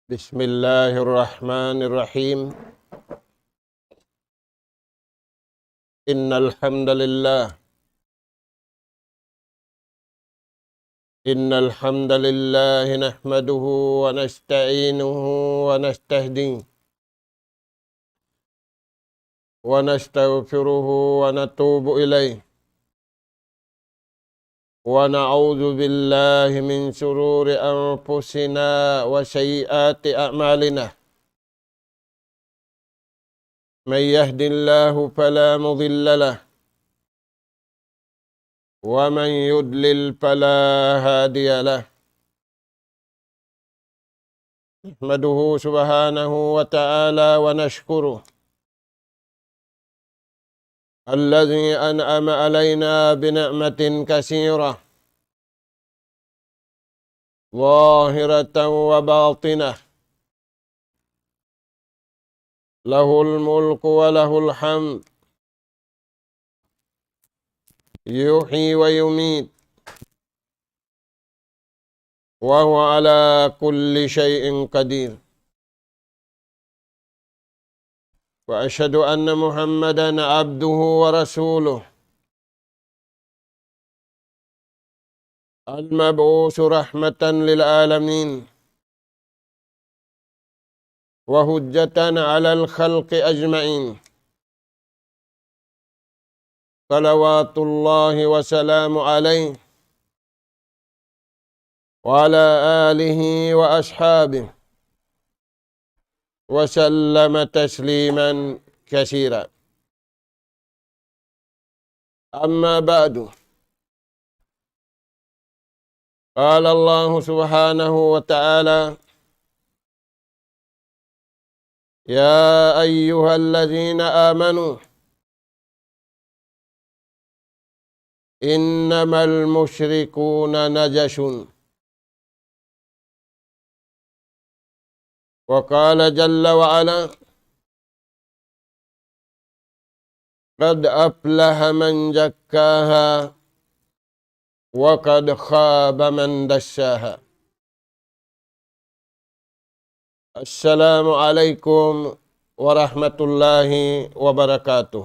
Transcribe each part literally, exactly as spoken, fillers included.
بسم الله الرحمن الرحيم. إن الحمد لله، إن الحمد لله نحمده ونستعينه ونستهديه ونستغفره ونتوب إليه، ونعوذ بالله من شرور أنفسنا وسيئات أعمالنا. من يهد الله فلا مضل له، ومن يضلل فلا هادي له. نحمده سبحانه وتعالى ونشكره، الذي أنعم علينا بنعمة كثيرة، ظاهرة وباطنة، له الملك وله الحمد، يحيي ويميت، وهو على كل شيء قدير. وأشهد أن محمدا عبده ورسوله، المبعوث رحمة للعالمين، وحجة على الخلق أجمعين، صلوات الله وسلامه عليه وعلى آله وأصحابه وسلم تسليما كثيرا. أما بعد، قال الله سبحانه وتعالى: يا أيها الذين آمنوا إنما المشركون نجس. وقال جل وعلا: قد أفلح من زكاها وقد خاب من دساها. السلام عليكم ورحمة الله وبركاته.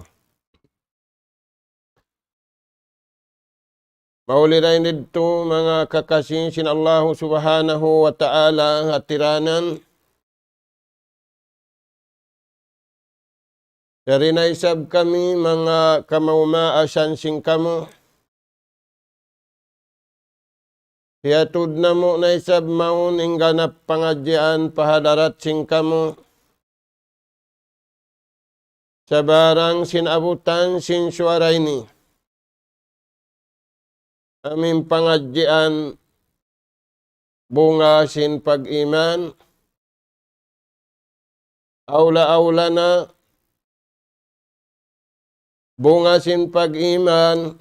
Mauli dayn didtu manga kakasi sin Allahu Subhanahu wa Ta'ala, hatiranan. Yari na isab kami manga kamaumaasan sin kamu. Hiyatud namu' na isab mawn in ganap pangadjian pa hadarat sin kamu. Sabarang sin abutan sin suwara ini. Amu in pangadjian bunga sin pag-iman. Awla-awla na bunga sin pag-iman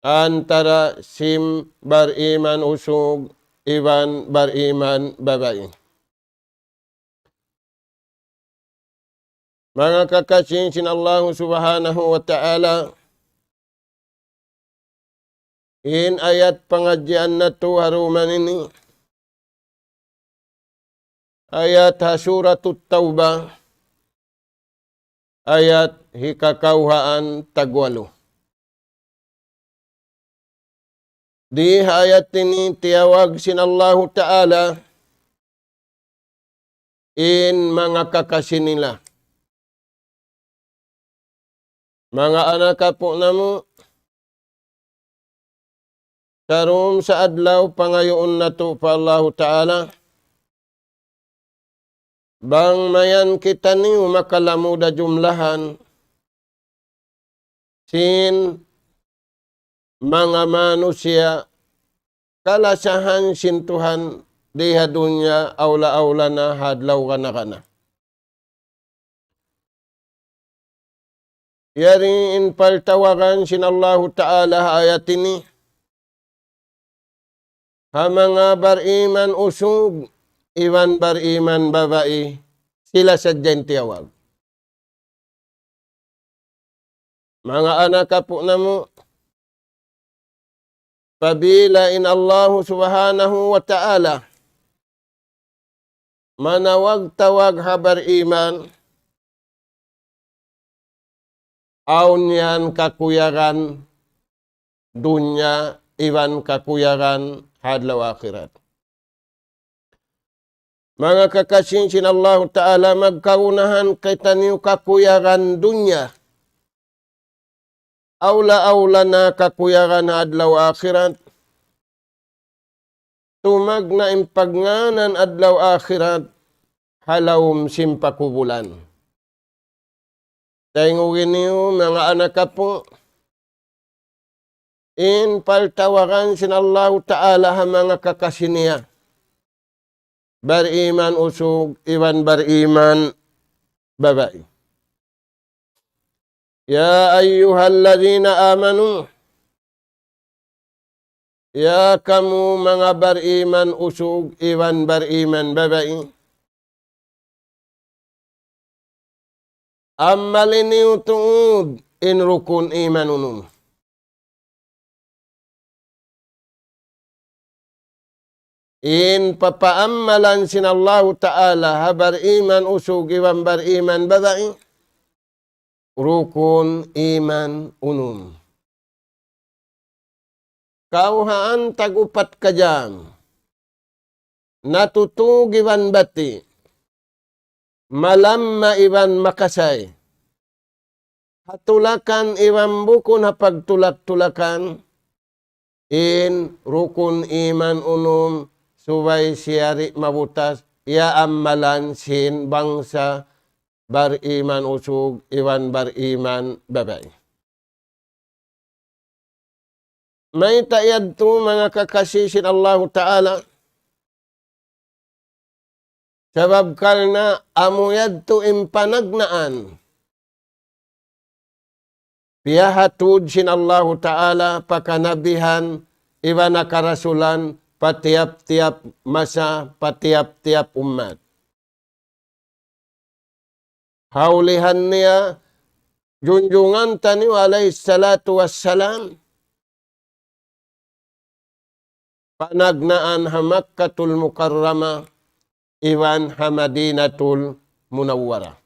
antara sin bariman usug iban bariman babai. Manga kakasi sin Allahu Subhanahu wa Ta'ala, in ayat pangadjian natu' ha duman ini, ayat ha Suratut Tawbah, ayat hikakawhaan tagwalu. Di ha ayat ini tiyawag sin Allahu Ta'ala in manga kakasi nila. Manga anak apu' namu', sarum sa adlaw pangayuun natu' pa Allahu Ta'ala, bang mayan kitaniyu makalamud ha jumlahan sin manga manusiya' kalasahan sin Tuhan di ha dunya awla-awla na ha adlaw kana-kana. Yari in paltawagan sin Allahu Ta'ala ha ayat ini. Ha manga bariman usug, iban bariman babai, sila sadja in tiyawag. Manga anak apu' namu', apabila in Allahu Subhanahu wa Ta'ala manawag-tawag ha bariman, awn yan kakuyagan dunya iban kakuyagan ha adlaw akhirat. Manga kakasi sin Allahu Ta'ala, magkagunahan kitaniyu kakuyagan dunya. Awla-awla na kakuyagan adlaw akhirat. Tumagna' in pagngānan adlaw akhirat ha lawm sin pakubulan. Tayngugi niyu, manga anak apu', in paltawagan sin Allahu Ta'ala ha manga kakasi niya, bariman usug iban bariman babai. يا أيها الذين آمنوا, ya kamu manga bariman usug iban bariman babai, ammali niyu tuud in rukun iman unum. In papaammalan sin Allahu Ta'ala ha bariman usug iban bariman babai, rukun iman unum. Kawhaan tag-upat ka jam, natutug iban bati', malamma iban makasay, ha tulakan iban bukun ha pagtulak-tulakan, in rukun iman unum, subay siya di' mabutas, iyaammalan sin bangsa bariman usug iban bariman babai. Mayta' yadtu manga kakasi sin Allahu Ta'ala? Sabab karna' amu yadtu in panagnaan piyahatud sin Allahu Ta'ala pa kanabihan iban ha karasulan pa tiyap-tiyap masa, pa tiyap-tiyap ummat. Ha ulihan niya, junjungan taniyu alayhi salatu wassalam, panagnaan ha Makkatul Mukarramah iban ha Madinatul Munawwarah.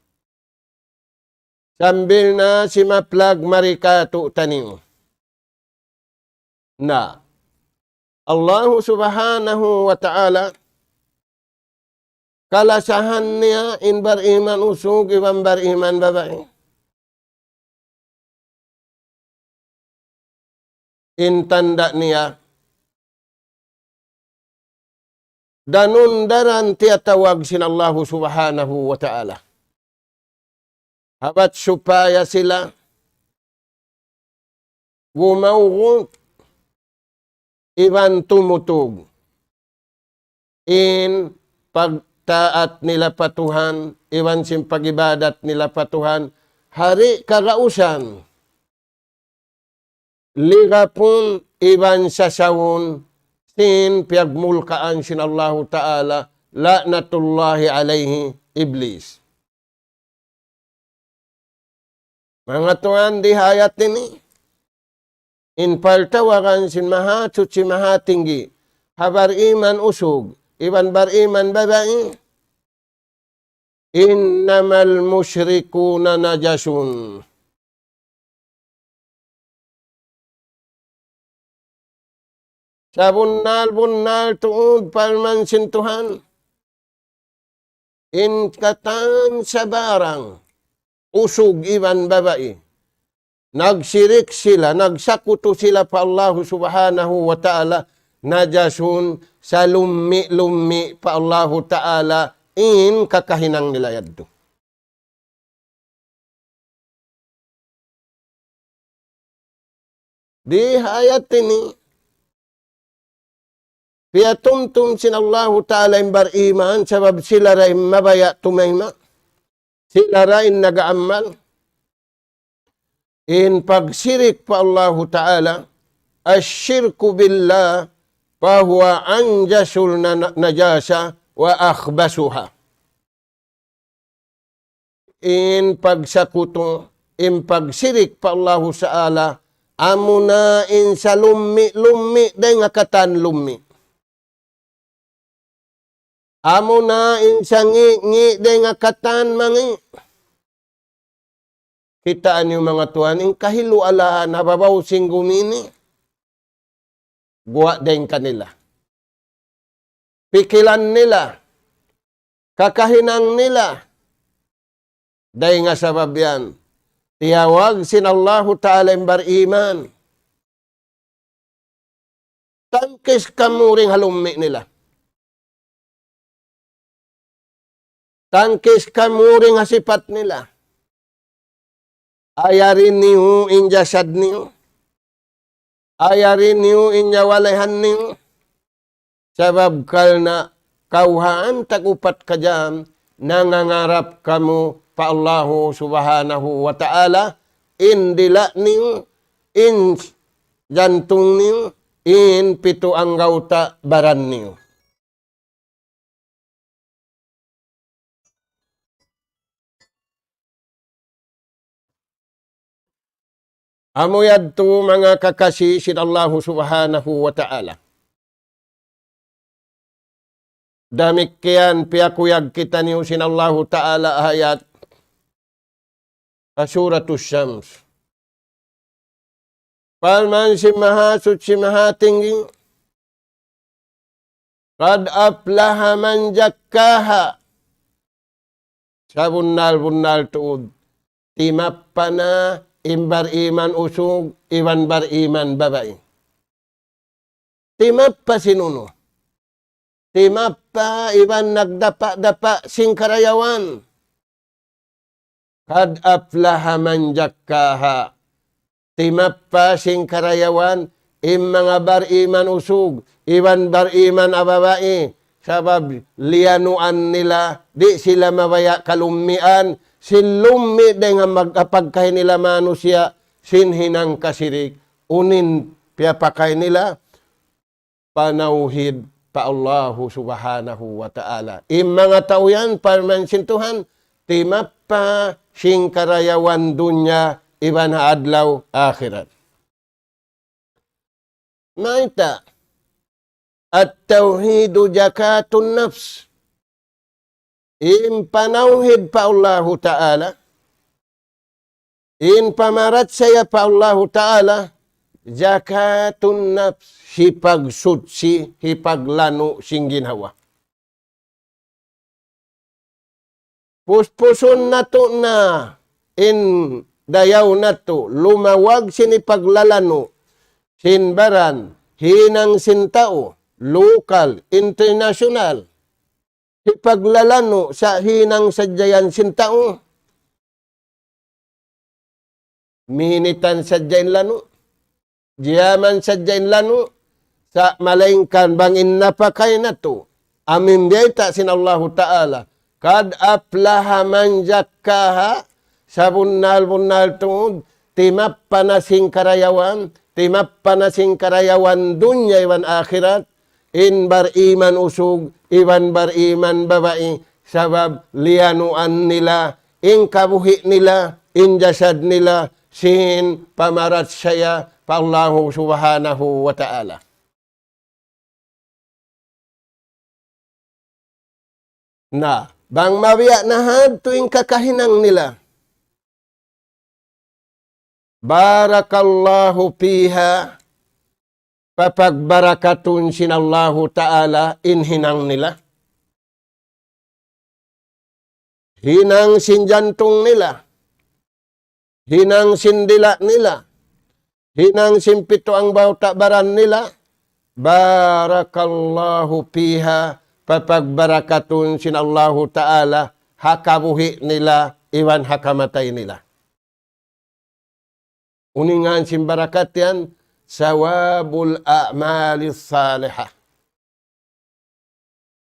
Sambil na simaplag mari kātu'niyu. Na, Allahu Subhanahu wa Ta'ala, kalasahan niya in bariman usug iban bariman babai. In tanda' niya, danun daran tiyatawag sin Allahu Subhanahu wa Ta'ala. Habat supaya sila gumawgut iban tumutug in pagtaat nila pa Tuhan, iban sin pag-ibadat nila pa Tuhan, ha di' kagausan, ligapun iban sasawun sin piyagmulkaan sin Allahu Ta'ala, la'natullahi alayhi, Iblis. Manga tuwan, di ha ayat ini, in paltawagan sin Mahasuchi Mahatinggi ha bariman usug iban bariman babai, إنما المشركون نجس. Sabunnal-bunnal tuud parman sin Tuhan, in katan sabarang usug iban babai, nagsirik sila, nagsakutu sila pa Allahu Subhanahu wa Ta'ala, najasun, salummi'-lummi' pa Allahu Ta'ala in kakahinang nila yadtu. Di ha ayat ini, piyatumtum sin Allahu Ta'ala in bariman, sabab sila ra in mabaya' tumayma', sila ra in nag-aamal. In pagsirik pa Allahu Ta'ala, الشرك بالله فهو أنجس النجاسة وأخبثها. In pagsakutu, in pagsirik pa Allahu Ta'ala, amuna in salummi'-lummi' dayn ha katan lummi'. Amuna in sangi'-ngi' dayn ha katan mangi'. Kitaa niyu manga tuwan, in kahilu-alahan ha babaw sin gumi ini. Guwa' dayn kanila. Pikilan nila. Kakahinang nila. Dayn ha sabab yan, tiyawag sin Allahu Ta'ala in bariman. Tangkis kamu dayn ha lummi' nila. Tangkis kamu dayn ha sipat nila. Ayarin niyu in jasad niyu. Ayarin niyu in nyawalihan niyu. Sabab karna' kawhaan tag-upat ka jam, nangangarap kamu pa Allahu Subhanahu wa Ta'ala, in dila' niyu, in jantung niyu, in pitu anggawta' baran niyu. Amu yadtu manga kakasi sin Allahu Subhanahu wa Ta'ala. Damikkiyan piyakuyag kitaniyu sin Allahu Ta'ala ayat ha Suratus Shams. Parman sin Mahasuchi Mahatinggi, قد أفلح من زكاها. Sabunnal-bunnal tuud, timappa na in bariman usug iban bariman babai. Timappa sin unu? Timappa iban nagdapa'-dapa' sin karayawan. قد أفلح من زكاها. Timappa sin karayawan, in manga bariman usug, iban bariman babai, sabab liyanuan nila, di' sila mabaya' kalummian, sin lummi' dayn ha mag-, pagkahi nila manusiya', sin hinang kasirik, unu in piyapakay nila, panawhid pa Allahu Subhanahu wa Ta'ala. In manga tau yan, parman sin Tuhan, timappa sin karayawan dunya iban ha adlaw akhirat. Mayta', التوحيد زكاة النفس. In panawhid pa Allahu Ta'ala, in pamarachaya pa Allahu Ta'ala, زكاة النفس, hipagsuchi, hipaglanu' sin ginhawa. Puspusun natu' na in dayaw natu', lumawag sin hipaglalanu' sin baran hinang sin tau, lokal, internasyonal. Hipaglalanu' sa' hinang sadja yan sin tau. Minitan sadja in lanu'. Jiyaman sadja in lanu'. Sa' malaingkan bang in napakay natu', amu in biyayta' sin Allahu Ta'ala, قد أفلح من زكاها, sabunnal-bunnal tuud, timappa na sin karayawan, timappa na sin karayawan dunya iban akhirat, in bariman usug, iban bariman babai, sabab liyanuan nila, in kabuhi' nila, in jasad nila, sin pamarachaya pa Allahu Subhanahu wa Ta'ala. Na, bang mabiya' na hadtu in kakahinang nila. بارك الله فيها, papagbarakatun sin Allahu Ta'ala in hinang nila. Hinang sin jantung nila. Hinang sin dila' nila. Hinang sin pitu anggawta' baran nila. بارك الله فيها, papagbarakatun sin Allahu Ta'ala ha kabuhi' nila iban ha kamatay nila. Unu in ngan sin barakat yan, ثواب الأعمال الصالحة.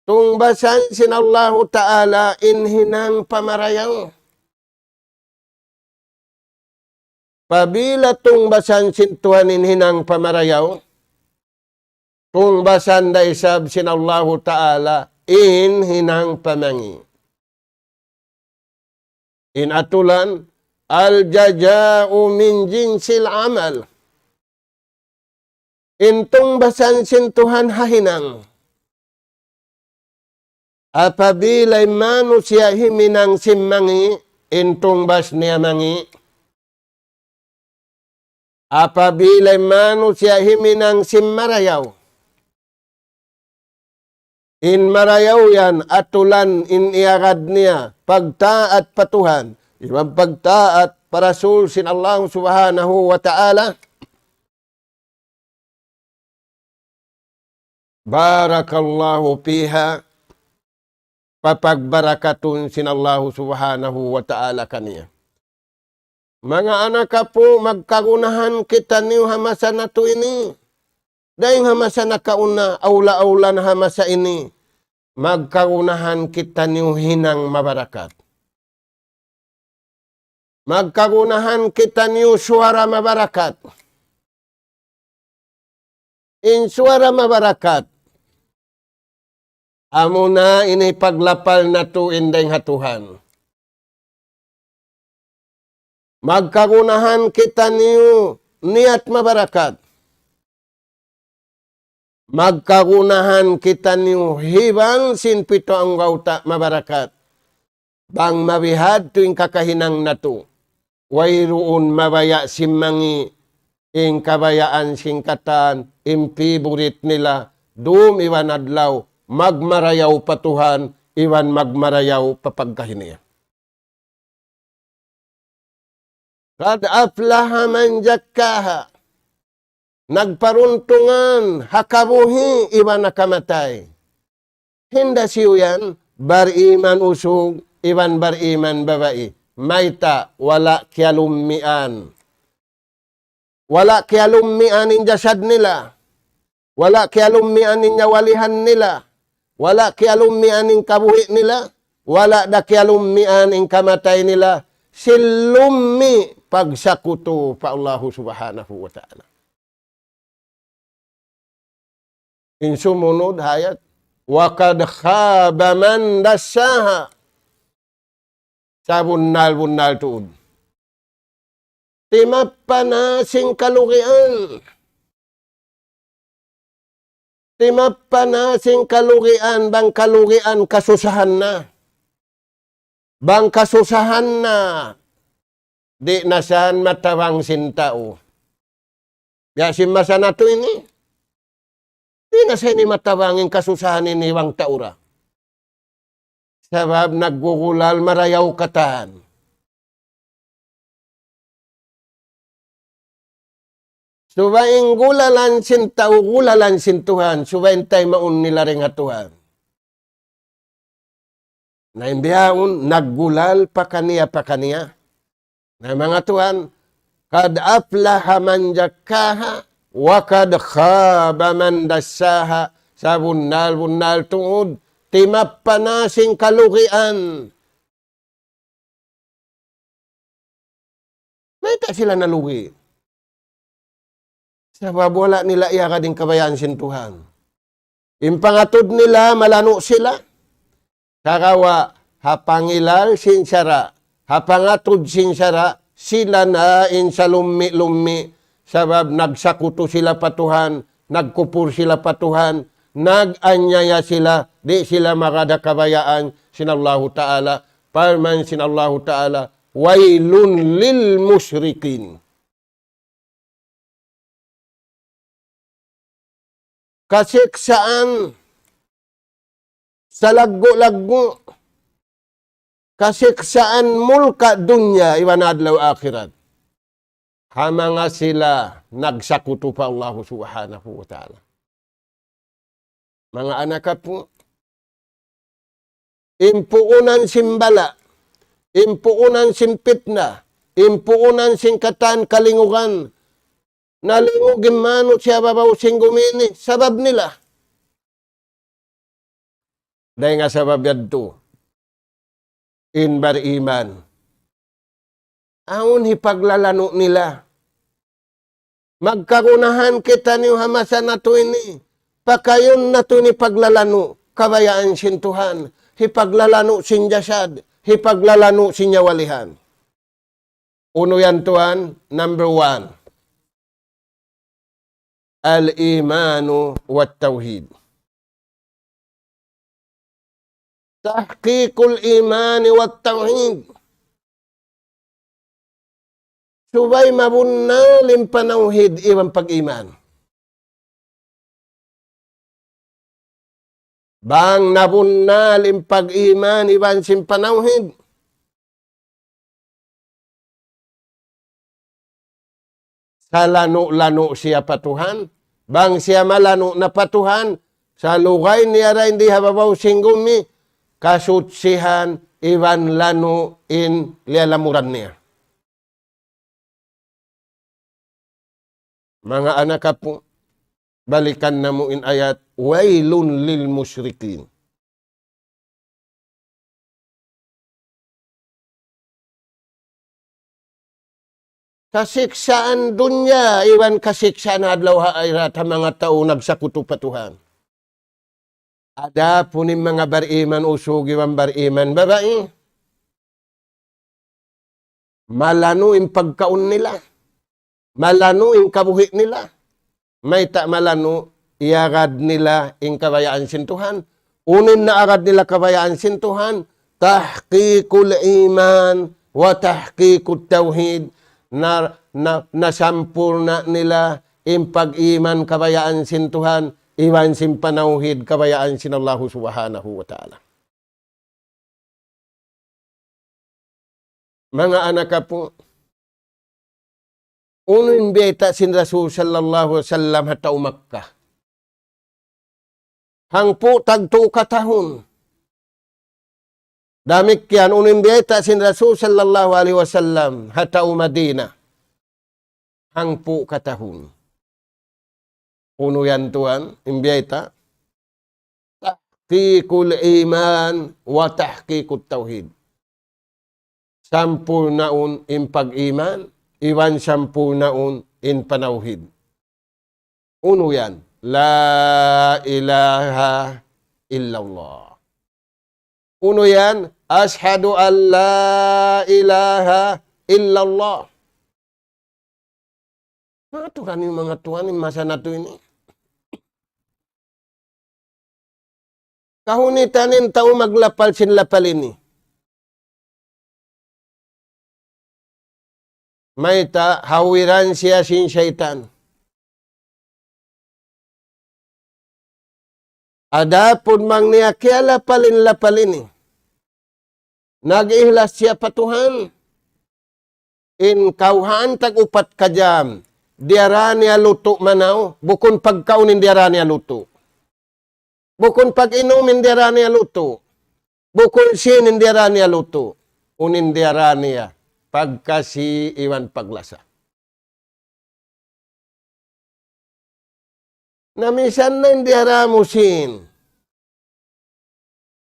Tungbasan sin Allahu Ta'ala in hinang pamarayaw. Pabila tungbasan sin Tuhan in hinang pamarayaw, tungbasan da isab sin Allahu Ta'ala in hinang pamangi'. In atulan, الجزاء من جنس العمل. In tungbasan sin Tuhan ha hinang. Apabila in manusiya' himinang sin mangi', in tungbas niya mangi'. Apabila in manusiya' himinang sin marayaw. In marayaw yan, atulan in iyagad niya, pagtaat pa Tuhan, iban pagtaat pa Rasul sin Allah Subhanahu wa Ta'ala. بارك الله فيها, papagbarakatun sin Allah Subhanahu wa Ta'ala kaniya. Manga anak apu', magkagunahan kitaniyu ha masa natu' ini. Dayn ha masa nakauna, awla-awla na ha masa ini. Magkagunahan kitaniyu hinang mabarakat. Magkagunahan kitaniyu suwara mabarakat. In suwara mabarakat, amuna ini paglapal natu' in dayn ha Tuhan. Magkagunahan kitaniyu niyat mabarakat. Magkagunahan kitaniyu hibal sin pitu anggawta' mabarakat. Bang mabihadtu in kakahinang natu', wayruun mabaya' sin mangi', in kabayaan sin katan, in favorite nila, dum iban adlaw, magmarayaw pa Tuhan, iban magmarayaw pa pagkahi niya. قد أفلح من زكاها. Nagparuntungan ha kabuhi' iban ha kamatay. Hinda siyu yan, bariman usug iban bariman babai. Mayta', wala' kiyalummian. Wala' kiyalummian in jasad nila. Wala' kiyalummian in nyawalihan nila. Wala' kiyalummian in kabuhi' nila. Wala' da kiyalummian in kamatay nila. Sin lummi' pagsakutu pa Allahu Subhanahu wa Ta'ala. In sumunud ayat, وقد خاب من دساها. Sabunnal-bunnal tuud. Timappa na sin kalugian. Timappa na sin kalugian, bang kalugian kasusahan na. Bang kasusahan na, di' na sa yan matabang sin tau. Biya' sin masa natu' ini. Di' na sa ini matabang in kasusahan ini bang tau ra. Sabab naggugulal marayaw katan. Subay in gulalan sin tau, gulalan sin Tuhan, subay in taymaun nila dayn ha Tuhan. Na in bihaun, naggulal pakaniya-pakaniya. Na manga tuwan, قد أفلح من زكاها وقد خاب من دساها. Sabunnal-bunnal tuud, timappa na sin kalugian. Mayta' sila nalugi? Sabab wala' nila iyagad in kabayaan sin Tuhan. In pangatud nila, malanu' sila. Sagawa' ha pangilal sin sara', ha pangatud sin sara', sila na in salummi'-lummi', sabab nagsakutu sila pa Tuhan, nagkupur sila pa Tuhan, nag-anyaya sila, di' sila magad ha kabayaan sin Allahu Ta'ala, parman sin Allahu Ta'ala, ويل للمشركين. Kasiksaan salaggu'-laggu', kasiksaan mulka' dunya iban adlaw akhirat. Ha manga sila nagsakutu pa Allahu Subhanahu wa Ta'ala. Manga anak apu', in puunan sin bala', in puunan sin pitna, in puunan sin katan kalingugan, nalingug in manusiya' babaw sin gumi ini, sabab nila. Dayn ha sabab yadtu, in bariman. Awn hipaglalanu' nila. Magkagunahan kitaniyu ha masa natu' ini. Pakayun natu' ini paglalanu', kabayaan sin Tuhan. Hipaglalanu' sin jasad, hipaglalanu' sin nyawalihan. Unu yan tuwan, number one. الإيمان والتوحيد. تحقيق الإيمان والتوحيد. Subay mabunnal in panawhid iban pag-iman. Bang nabunnal in pag-iman iban sin panawhid, salanu'-lanu' siya pa Tuhan. Bang siya malanu' na pa Tuhan, salugay niya ra in di ha babaw sin gumi, kasutsihan iban lanu' in liyalamuran niya. Manga anak apu', balikan namu' in ayat, ويل للمشركين. Kasiksaan dunya iban kasiksaan adlaw ha akhirat ha manga tau nagsakutu pa Tuhan. Adapun in manga bariman usug iban bariman babai, malanu' in pagkaun nila, malanu' in kabuhi' nila. Mayta' malanu'? Iyagad nila in kabayaan sin Tuhan. Unu in naagad nila kabayaan sin Tuhan? تحقيق الإيمان وتحقيق التوحيد. Na, na, nasampurna' nila in pag-iman kabayaan sin Tuhan, iban sin panawhid kabayaan sin Allahu Subhanahu wa Ta'ala. Manga anak apu', unu in biyayta' sin Rasul sallallahu alayhi wasallam ha tau Makkah? Hangpu' tagtu katahun. Damikkiyan unu in biyayta' sin Rasul sallallahu alayhi wasallam ha tau Madina? Hangpu' katahun. Unu yan tuwan, in biyayta'? تحقيق الإيمان وتحقيق التوحيد. Sampurnaun in pag-iman, iban sampurnaun in panawhid. Unu yan? لا إله إلا الله. Unu yan? أشهد أن لا إله إلا الله. Manga tuwan, manga tuwan, in masa natu' ini. Kahunitan in tau maglapal sin lapal ini. Mayta'? Hawiran siya sin saytan. Adapun bang niya kiyalapal in lapal ini, nag-ihlas siya pa Tuhan, in kawhaan tag-upat ka jam, diyara niya lutu' manaw, bukun pagkaun in diyara niya lutu'. Bukun pag-inum in diyara niya lutu'. Bukun sin in diyara niya lutu'. Unu in diyara niya? Pagkasi iban paglasa. Na misan na in diyara mu sin,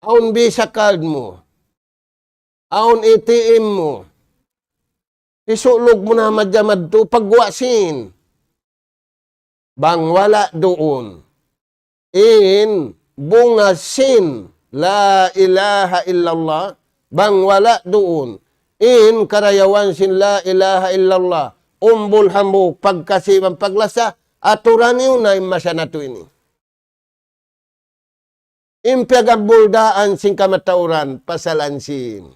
awn Visa card mu, awn A T M mu, hisulug mu na madja madtu, pagguwa' sin. Bang wala' duun in bunga sin لا إله إلا الله, bang wala' duun in karayawan sin لا إله إلا الله, umbul hambuuk, pagkasi iban paglasa, aturan niyu na in masa natu' ini. In piyagbuldaan sin kamatauran, pasalan sin.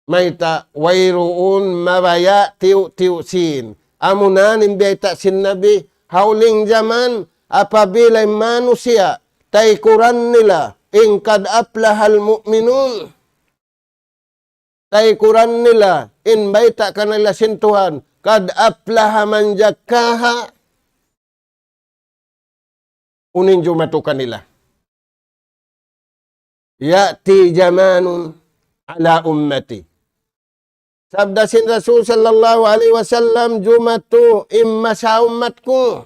Mayta'? Wayruun mabaya' tiyu'-tiyu' sin. Amuna in biyayta' sin Nabi, ha huling jaman, apabila in manusiya', taykuran nila in قد أفلح المؤمنون. Taykuran nila in bayta' kanila sin Tuhan, قد أفلح من زكاها. Unu in jumatu kanila? يأتي زمان على أمتي. Sabda sin Rasul sallallahu alayhi wasallam, jumatu in masa ummat ku.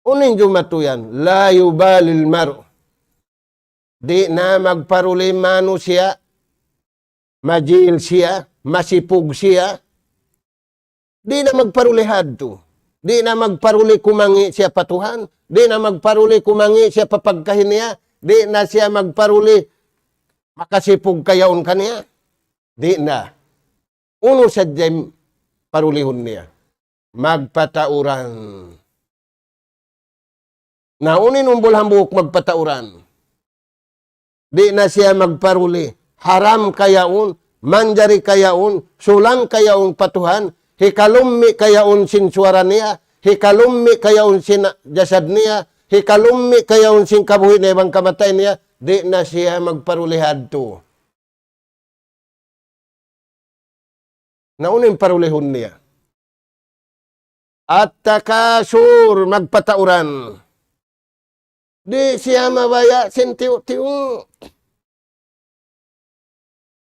Unu in jumatu yan? لا يبالي المرء. Di' na magparuli manusiya', majil siya, masipug siya. Di' na magparuli hadtu. Di' na magparuli kumangi' siya pa Tuhan. Di' na magparuli kumangi' siya pa pagkahi niya. Di' na siya magparuli makasipug ka yaun kaniya. Di' na. Unu sadja in parulihun niya? Magpatauran. Na unu in umbul hambuuk magpatauran? Di' na siya magparuli. Haram kayaun, manjari kayaun, sulang kayaun pa Tuhan, hikalummi' kayaun sin suwara niya, hikalummi' kayaun sin jasad niya, hikalummi' kayaun sin kabuhi' niya iban kamatay niya, di' na siya magparuli hadtu. Na unu in parulihun niya? At-takasur, magpatauran. Di' siya mabaya' sin tiyu'-tiyu'.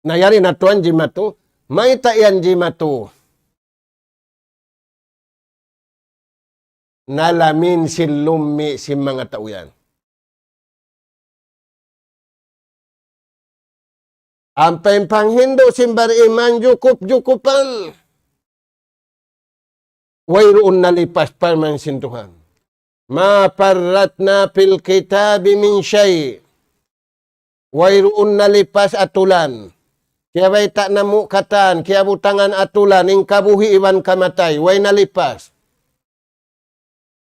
Na yari na tuwan jimatu, mayta' yan jimatu? Na lamin sin lummi' sin manga tau yan. Ampa in panghindu' sin bariman jukup-jukupan. Wayruun nalipas parman sin Tuhan. ما فرطنا في الكتاب من شيء. Wayruun nalipas atulan. Kiyabayta' namu' katan, kiyabutangan atulan, in kabuhi' iban kamatay, way nalipas.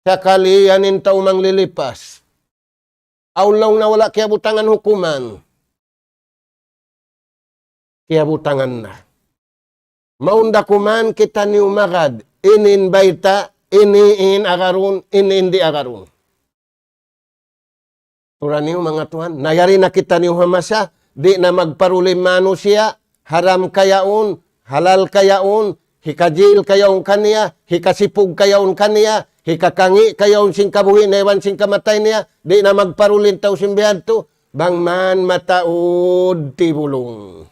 Sakali yan in tau manglilipas. Awn laung na wala' kiyabutangan hukuman. Kiyabutangan na. Mawn da kuman kitaniyu magad, ini in bayta', ini in agarun, ini in di' agarun. Turan niyu manga tuwan, na yari na kitaniyu ha masa, di' na magparuli manusiya', haram kayaun, halal kayaun, hikajil kayaun kaniya, hikasipug kayaun kaniya, hikakangi' kayaun sin kabuhi' niya iban sin kamatay niya, di' na magparuli in tau sin biya' hadtu, bang man mataud tibulung.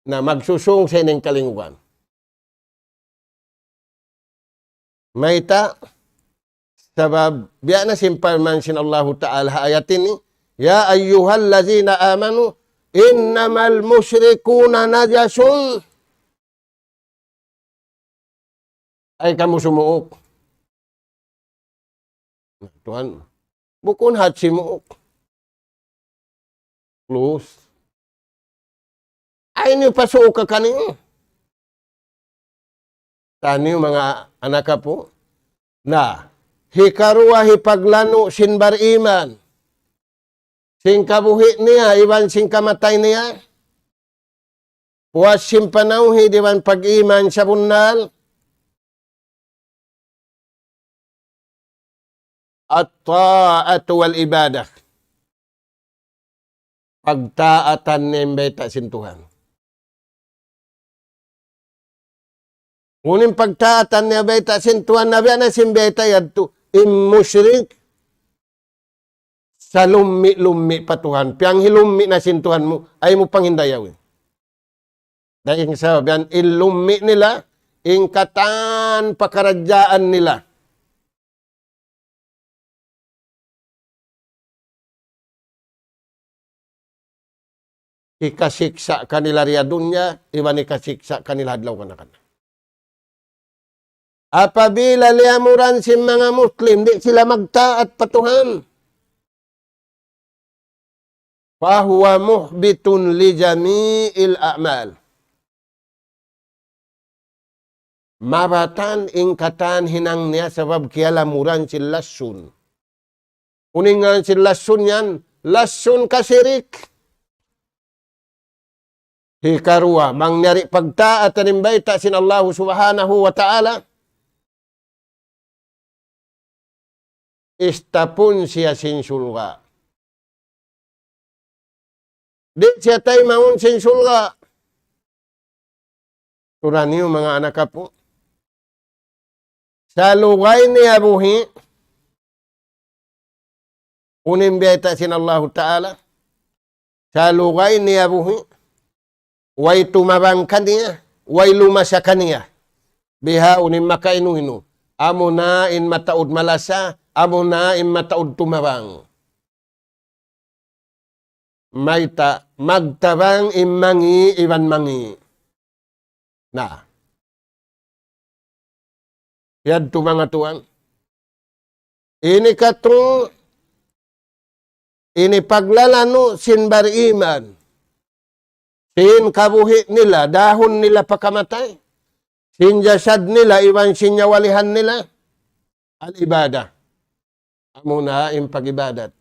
Na magsusung sa ini in kalingugan. Mayta'? Sabab biya' na sin parman sin Allahu Ta'ala ha ayat ini, يا أيها الذين آمنوا إنما المشركون نجس. Ay kamu sumuuk. Tuhan, bukun hat simuuk. Plus. Ay niyu pasuuk ka kaniyu. Taniyu manga anak apu'. Na, hikaruwa hipaglanu' sin bariman. Sin kabuhi' niya, iban sin kamatay niya. Puas sin panawhid iban pag-iman sabunnal. الطاعة والعبادة. Pagtaatan niya in bayta' sin Tuhan. Unu in pagtaatan niya bayta' sin Tuhan, na biya' na sin bayta' yadtu, in mushrik, salummi'-lummi' pa Tuhan. Piyanghilummi' na sin Tuhan mu, ay mu pangindayawin. Dayng sabab yan, in lummi' nila, in katan pakaradjaan nila. Hikasiksa' kanila di ha dunya, iban hikasiksa' kanila adlaw kanakan. Apabila liyamuran sin manga Muslim, di' sila magtaat pa Tuhan. فهو محبط لجميع الأعمال. Mabatan in katan hinang niya sabab kiyalamuran sin lassun. Unu in ngan sin lassun yan, lassun kasirik. Hikaruwa, bang niya di' pagtaatan in bayta' sin Allahu Subhanahu wa Ta'ala, istapun siya sin surga'. Di' siya taymaun sin surga'. Turan niyu manga anak apu'. Sa lugay niya buhi', unu in biyayta' sin Allahu Ta'ala, sa lugay niya buhi', way tumabang kaniya, way lumasa kaniya. Bihaun in makainu-inu. Amuna in mataud malasa, amuna in mataud tumabang. Mayta', magtabang in mangi' iban mangi'. Na. Yadtu manga tuwan. Ini katu', ini paglalanu' sin bariman. Sin kabuhi' nila, dahun nila pa kamatay. Sin jasad nila, iban sin nyawalihan nila. Al-ibadah. Amuna in pag-ibadat.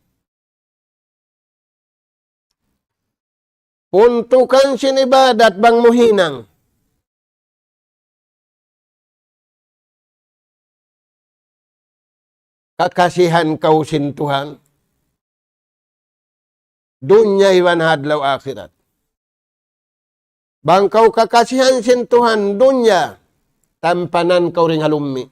Puntukan sin ibadat bang mu hinang kakasihan kaw sin Tuhan, dunya iban ha adlaw akhirat. Bang kaw kakasihan sin Tuhan dunya, tampanan kaw dayn ha lummi'.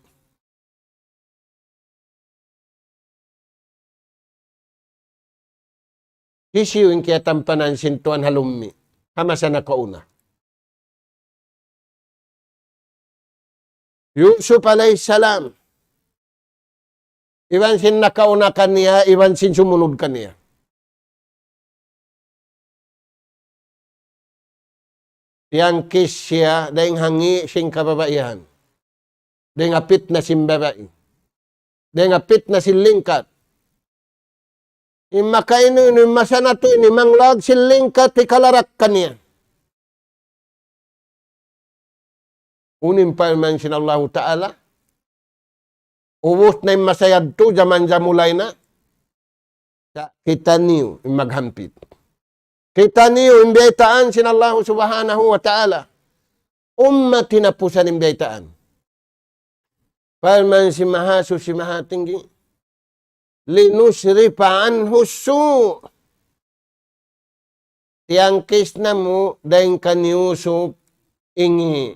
Hisiyu in kiyatampanan sin Tuhan ha lummi'? Ha masa nakauna. Yusuf alayhis salam. Iban sin nakauna kaniya, iban sin sumunud kaniya. Tiyangkis siya dayn ha ngi' sin kababaihan. Dayn ha pitna sin babai. Dayn ha pitna sin lingkat. In makainu-inu, in masa natu' ini, manglag sin lingkat, hikalarak kaniya. Unu in parman sin Allahu Ta'ala, ubus na in masa yadtu, jaman jamulay na. Sa' kitaniyu in maghampit. Kitaniyu in biyaytaan sin Allahu Subhanahu wa Ta'ala. Ummat hinapusan in biyaytaan. Parman sin Mahasuchi Mahatinggi, لنصرف عنه السوء. Tiyangkis namu' dayn kan Yusuf in ngi'.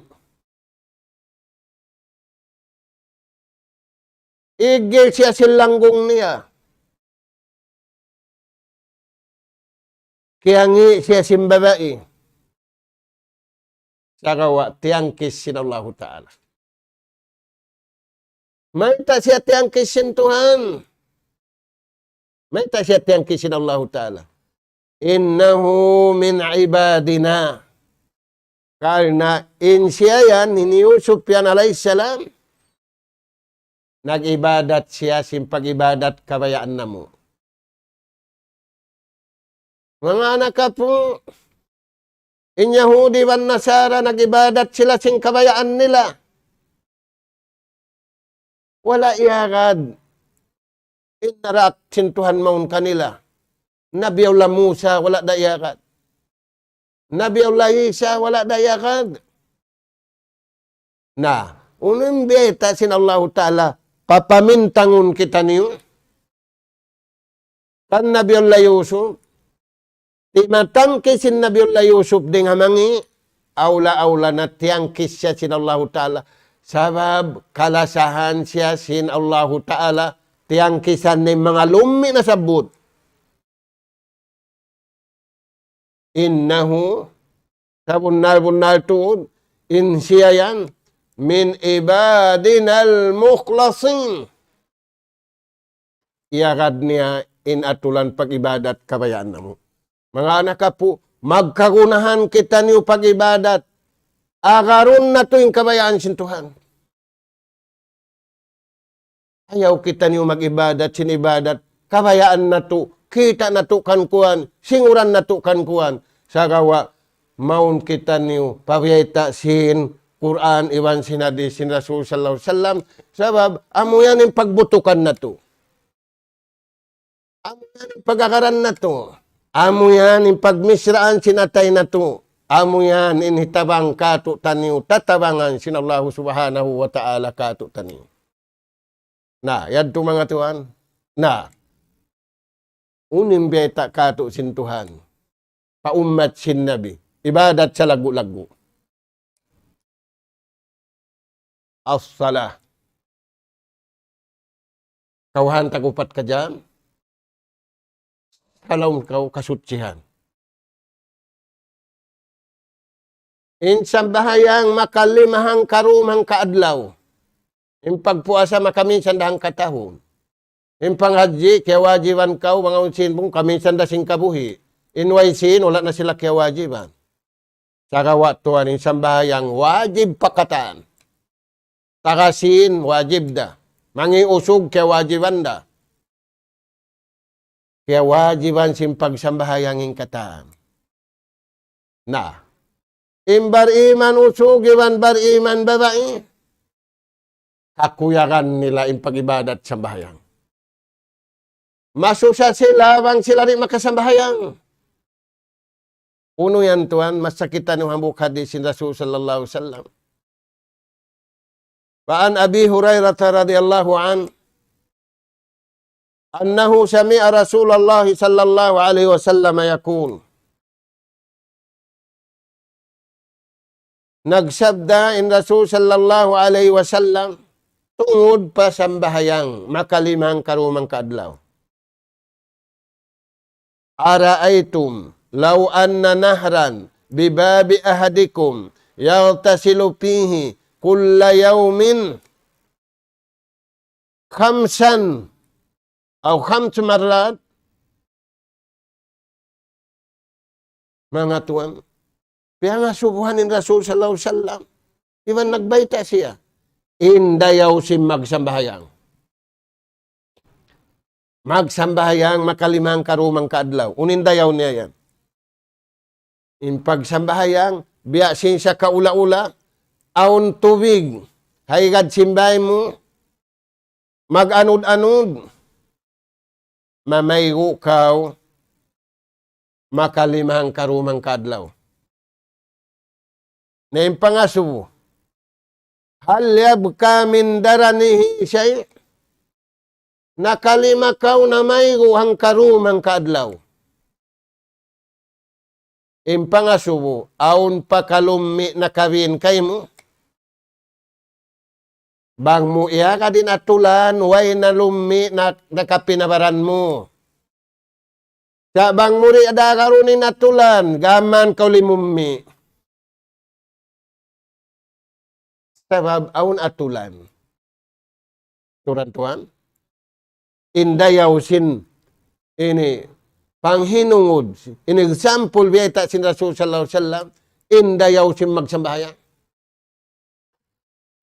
Iggil siya sin langgung niya. Kiyangi' siya sin babai. Sagawa' tiyangkis sin Allahu Ta'ala. Mayta' siya tiyangkis sin Tuhan? Mayta' siya tiyangkis sin Allahu Ta'ala? إنه من عبادنا. Karna' in siya yan, in Yusuf yan alayhis salam, nag-ibadat siya sin pag-ibadat kabayaan namu'. Manga anak apu', in Yahudi iban Nasara nag-ibadat sila sin kabayaan nila. Wala' iyagad in naraak sin Tuhan mawn kanila. Nabi Allah Musa, wala' da iyagad. Nabi Allah Isa, wala' da iyagad. Na, unu in biyayta' sin Allahu Ta'ala, papamintangun kitaniyu kan Nabi Allah Yusuf, timatangkis sin Nabi Allah Yusuf dayn ha mangi', awla-awla na tiyangkis siya sin Allahu Ta'ala. Sabab kalasahan siya sin Allahu Ta'ala, tiyangkisan niya in manga lummi' nasabbut. إنه, sabunnal-bunnal tuud, in siya yan, من عبادنا المخلصين. Iyagad niya in atulan pag-ibadat kabayaan namu'. Manga anak apu', magkagunahan kitaniyu pag-ibadat. Agarun natu' in kabayaan sin Tuhan. Ayaw kitaniyu mag-ibadat sin ibadat kabayaan natu', kita' natu' kan kuwan, singuran natu' kan kuwan. Sagawa' mawn kitaniyu pabiyayta' sin Qur'an iban sin hadis sin Rasul sallallahu alayhi wasallam. Sabab amu yan in pagbutukan natu'. Amu yan in pag-agaran natu'. Amu yan in pagmisraan sin atay natu'. Amu yan in hitabang kātu'niyu, tatabangan sin Allahu Subhanahu wa Ta'ala kātu'niyu. Na, yadtu manga tuwan. Na, unu in biyayta' kātu' sin Tuhan pa ummat sin Nabi. Ibadat salaggu'-laggu'. As-salah. Kawhaan tag-upat ka jam. Salaum kaw kasuchihan. In sambahayang makalima hangka dum hangka adlaw. In pagpuasa makaminsan da hangka tahun. In panghajji, kiyawajiban kaw, manga unsin bung, kaminsan da sin kabuhi'. In way sin, wala' na sila kiyawajiban. Sagawa' tuwan in sambahayang wajib pa katan. Taga sin wajib da. Mangi' usug kiyawajiban da. Kiyawajiban sin pagsambahayang in katan. Na. In bar-iman usug iban bar-iman babai. Kakuyagan nila in pag-ibadat sambahayang. Masusa sila bang sila di' makasambahayang. Unu yan tuwan, masa kita' niyu hambuuk hadis sin Rasul sallallahu alayhi wasallam. وعن أبي هريرة رضي الله عنه أنه سمع رسول الله صلى الله عليه وسلم يقول. Nagsabda in Rasul sallallahu alayhi wasallam, tungud pa sambahayang, makalima hangkaruwa hangkaadlaw. أرأيتم لو أن نهرا بباب أحدكم يغتسل فيه كل يوم خمسا أو خمس مرات. Manga tuwan, piyangasubuhan in Rasul sallallahu alayhi wasallam. Iban nagbayta' siya. In dayaw sin magsambahayang. Magsambahayang makalima hangkaruwa hangkaadlaw. Unu in dayaw niya yan? In pagsambahayang, biya' sin sa kaula-ula, awn tubig, ha higad sin bāy mu, mag-anud-anud, mamaygu' kaw, makalima hangkaruwa hangkaadlaw. Na in pangasubu, هل يبقى من درنه شيء؟ Nakalima kaw namaygu' hangkaruwa hangkaadlaw. In pangasubu, awn pa kalummi' nakabin kaymu. Bang mu iyagad in atulan, way na lummi' na, nakapin ha baran mu. Sa' bang mu di' iyagad in atulan, gām kaw limummi'. Sabab awn atulan. Turan-turan. In dayaw sin ini panghinungud, ini example biyayta' sin Rasul sallallahu alayhi wasallam, in dayaw sin magsambahayang.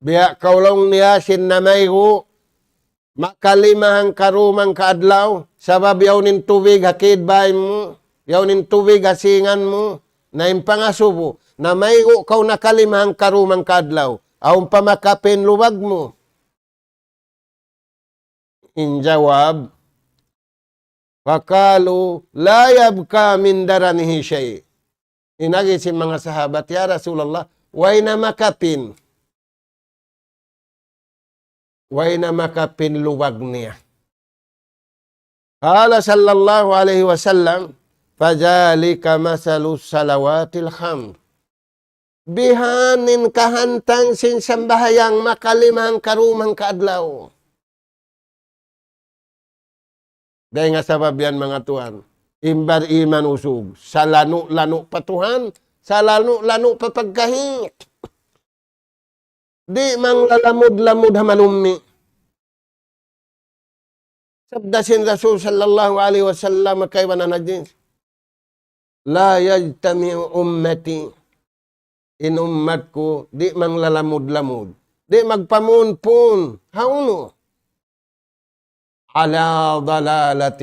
Biya' kaw laung niya sin namaygu', makalima hangkaruwa hangkaadlaw, sabab yaun in tubig ha kid bāy mu, yaun in tubig ha singan mu, na in pangasubu, namaygu' kaw nakalima hangkaruwa hangkaadlaw, awn pa makapin lubag mu. In jawab, فقالوا لا يبقى من درنه شيء. In agi sin manga sahabat, "Ya Rasulullah, way na makapin. Way na makapin lubag niya." قال صلى الله عليه وسلم: فذلك مثل الصلوات الخمس. Bihan in kahantang sin sambahayang makalima hangkaruwa hangkaadlaw. Dayn ha sabab yan, manga tuwan, in bar-iman usug, salanu'-lanu' pa Tuhan, salanu'-lanu' pa pagkahi. Di' manglalamud-lamud ha malummi'. Sabda sin Rasul sallallahu alayhi wasallam, kaibanan hadis, لا يجتمع أمتي. In ummat ku, di' manglalamud-lamud. Di' magpamunpun. Hawnu? على ضلالة.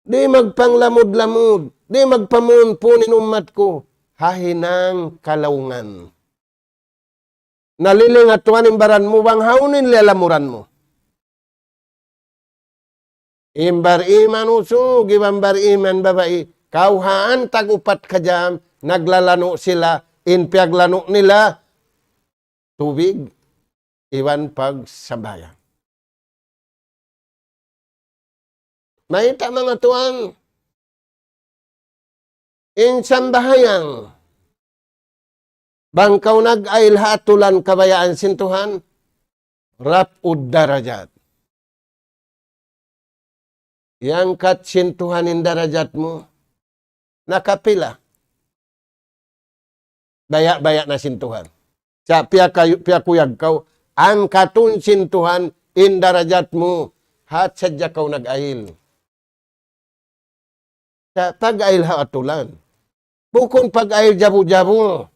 Di' magpanglamud-lamud. Di' magpamunpun in ummat ku. Ha hinang kalaungan. Nalilingat tuwan in baran mu bang hawnu in lalamuran mu. In bar-iman usug, iban bar-iman babai, kawhaan tag-upat ka jam, naglalanu' sila, in piyaglanu' nila, tubig, iban pagsambahayang. Mayta', manga tuwan, in sambahayang, bang kaw nag-ayil ha atulan kabayaan sin Tuhan, رفع الدرجات. Iyangkat sin Tuhan in darajat mu. Nakapila? Baya'-baya' na sin Tuhan. Sa' piyakayu-, piyakuyag kaw, angkatun sin Tuhan in darajat mu. Hat sadja kaw nag-ayil. Sa' pag-ayil ha atulan. Bukun pag-ayil jabu-jabu.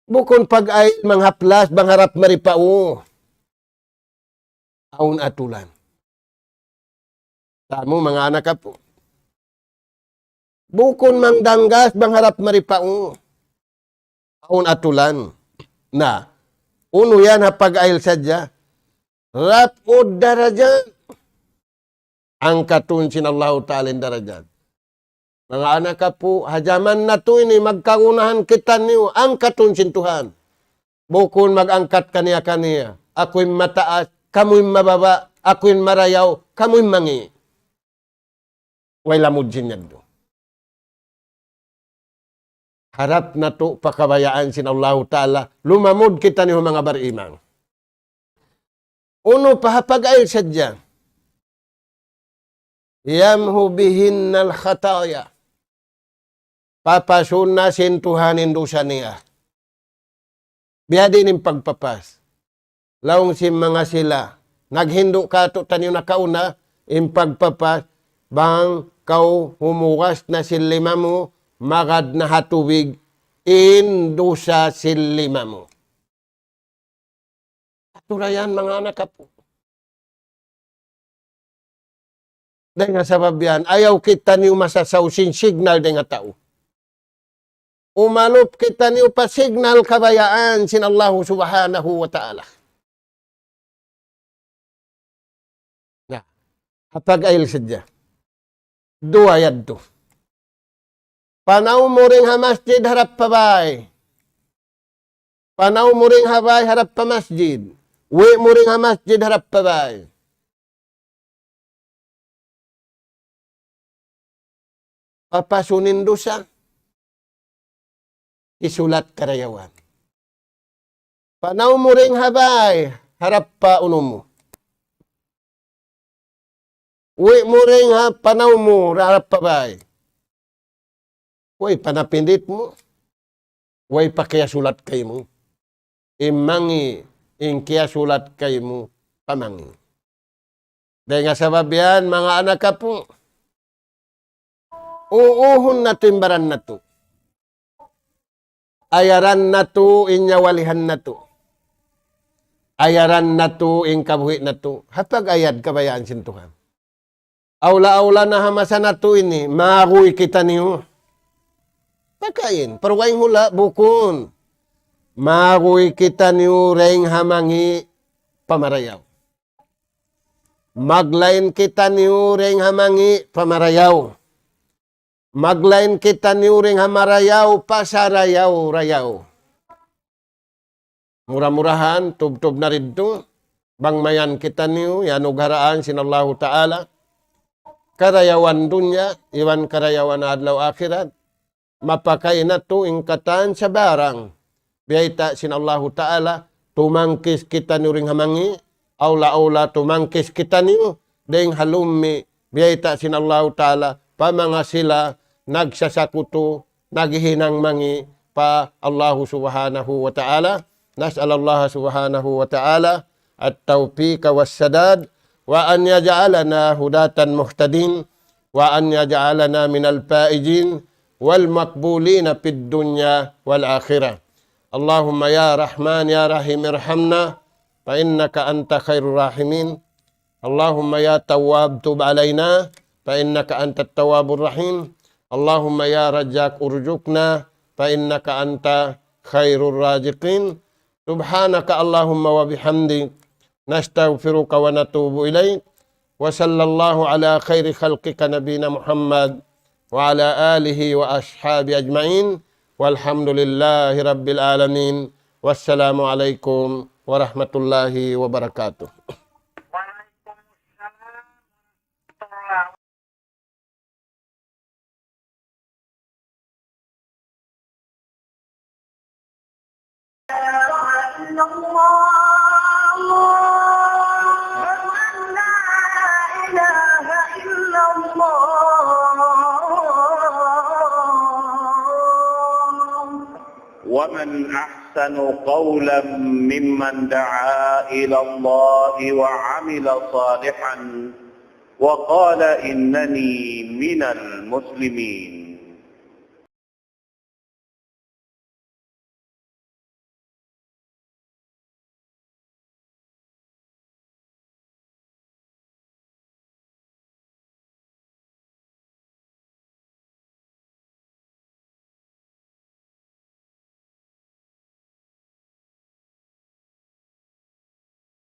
Bukun pag-ayil manghaplas bang harap mari pa u. Awn atulan. Tamu manga anak apu'. Bukun mangdanggas bang harap mari pa u. Awn atulan. Na, unu yan ha pag-ayil sadja. رفع الدرجات. Angkatun sin Allahu Ta'ala in darajat. Manga anak apu', ha jaman natu' ini magkagunahan kitaniyu, angkatun sin Tuhan. Bukun mag-angkat kaniya-kaniya. Aku in mataas, kamu in mababa', aku in marayaw, kamu in mangi'. Way lamud sin yadtu. Harap natu' pa kabayaan sin Allahu Ta'ala, lumamud kitaniyu manga bar-iman. Unu pa ha pag-ayil sadja. يمحو بهن الخطايا. Papasun na sin Tuhan in dusa niya. Biyadiin in pagpapas. Laung sin manga sila, naghindu' katu'taniyu nakauna, in pagpapas, bang kaw humugas na sin lima mu, magad na ha tubig, in dusa sin lima mu. Aturayan manga anak apu'. Dayn ha sabab yan, ayaw kitaniyu masasaw sin signal dayn ha tau. Umalup kitaniyu pa signal kabayaan sin Allahu Subhanahu wa Ta'ala. Na, ha pag-ayil sadja. Duwa yadtu. Panaw mu dayn ha masjid harap pa bay. Panaw mu dayn ha bay harap pa masjid. Uwi' mu dayn ha masjid harap pa bay. Papasun in dusa. Isulat karayawan. Panaw mu dayn ha bay harap pa unu mu. Uwi' mu dayn ha panaw mu harap pa bay. Way panapindit mu. Way pa kiyasulat kaymu. In mangi', in kiyasulat kaymu, pamangi'. Dayn ha sabab yan, manga anak apu'. Uuhun natu' in baran natu'. Ayaran natu' in nyawalihan natu'. Ayaran natu' in kabuhi' natu'. Ha pag-ayad kabayaan sin Tuhan. Awla-awla na ha masa natu' ini, maguy kitaniyu. Pakain, parwaing hula', bukun. Maguy kitaniyu dayn ha mangi' pa marayaw. Maglain kitaniyu dayn ha mangi' pa marayaw. Maglain kitaniyu dayn ha marayaw pa sarayaw-rayaw. Mura-murahan, tubtub na didtu, bang mayan kitaniyu, iyanugharaan sin Allahu Ta'ala, karayawan dunya, iban karayawan adlaw akhirat, mapakay natu' in katan sabarang biyayta' sin Allahu Ta'ala, tumangkis kitaniyu dayn ha mangi', awla-awla tumangkis kitaniyu dayn ha lummi' biyayta' sin Allahu Ta'ala, pa manga sila nagsasakutu, naghihinang mangi' pa Allahu Subhanahu wa Ta'ala. نسأل الله سبحانه وتعالى التوفيق والسداد، وأن يجعلنا هداة مهتدين، وأن يجعلنا من الفائزين والمقبولين في الدنيا والآخرة. اللهم يا رحمن يا رحيم ارحمنا، فإنك أنت خير الراحمين. اللهم يا تواب تب علينا، فإنك أنت التواب الرحيم. اللهم يا رزاق ارزقنا، فإنك أنت خير الرازقين. سبحانك اللهم وبحمدك، نستغفرك ونتوب إليك. وصلى الله على خير خلقك نبينا محمد وعلى آله وأصحابه أجمعين. والحمد لله رب العالمين. والسلام عليكم ورحمة الله وبركاته. إلا الله. أشهد أن لا إله إلا الله. ومن أحسن قولا ممن دعا إلى الله وعمل صالحا وقال إنني من المسلمين.